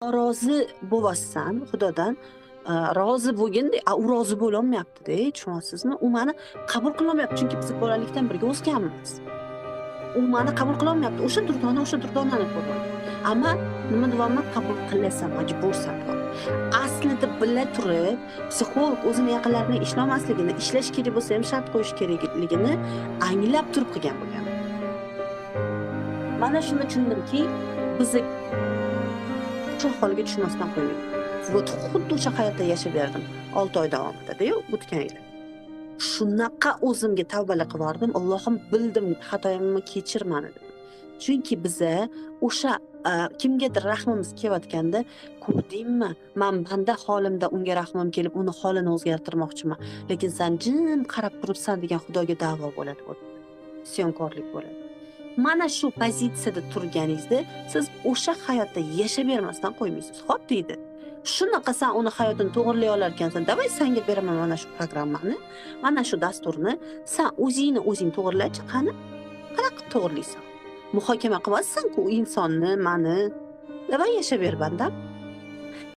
Norozi bo'lyapsan Xudodan, rozi bo'lgin, u rozi bo'lolmayapti-da, tushunyapsizmi? U mani qabul qilolmayapti, chunki biz bolalikdan birga o'sganmiz. U mani qabul qilolmayapti. O'sha Durdona, o'sha Durdonani ko'ryapti. Ammo nima deyapman, qabul qilasan, majbursan. Aslida bila turib, psixolog o'zini yaqinlarini ishlamasligini, ishlash kerak bo'lsa ham shart qo'yish kerakligini anglab turib qilgan bo'lgan. Mana shuni tushundimki, bizni shu holga tushmasdan qo'ymaydi. Вот xuddi o'sha hayotda yashab berdim 6 oy davomida-da, o'tgan yil. Shunaqa o'zimga tavbalar qilib yubordim. Allohim, bildim, xatoyimni kechir mani dedim. Chunki biza o'sha kimgadir rahmimiz kelayotganda, ko'rdingmi, man banda holimda unga rahmim kelib, uni holini o'zgartirmoqchiman. Lekin sen jim qarab turibsan degan Xudoga da'vo bo'ladi. Isyonkorlik bo'ladi. Mana shu pozitsiyada turganingizda siz o'sha hayotda yashab bermasdan qo'ymaysiz. Xo'p deydi. Shunaqa sen uni hayotini to'g'rilay olar ekansan. Давай senga beraman mana shu programmani, mana shu dasturni. Sen o'zingni o'zing to'g'rilachi, qani? Qanaqa qilib to'g'rilaysan? Muhokama qilyapsan-ku insonni, mani. Давай yashab ber bandam.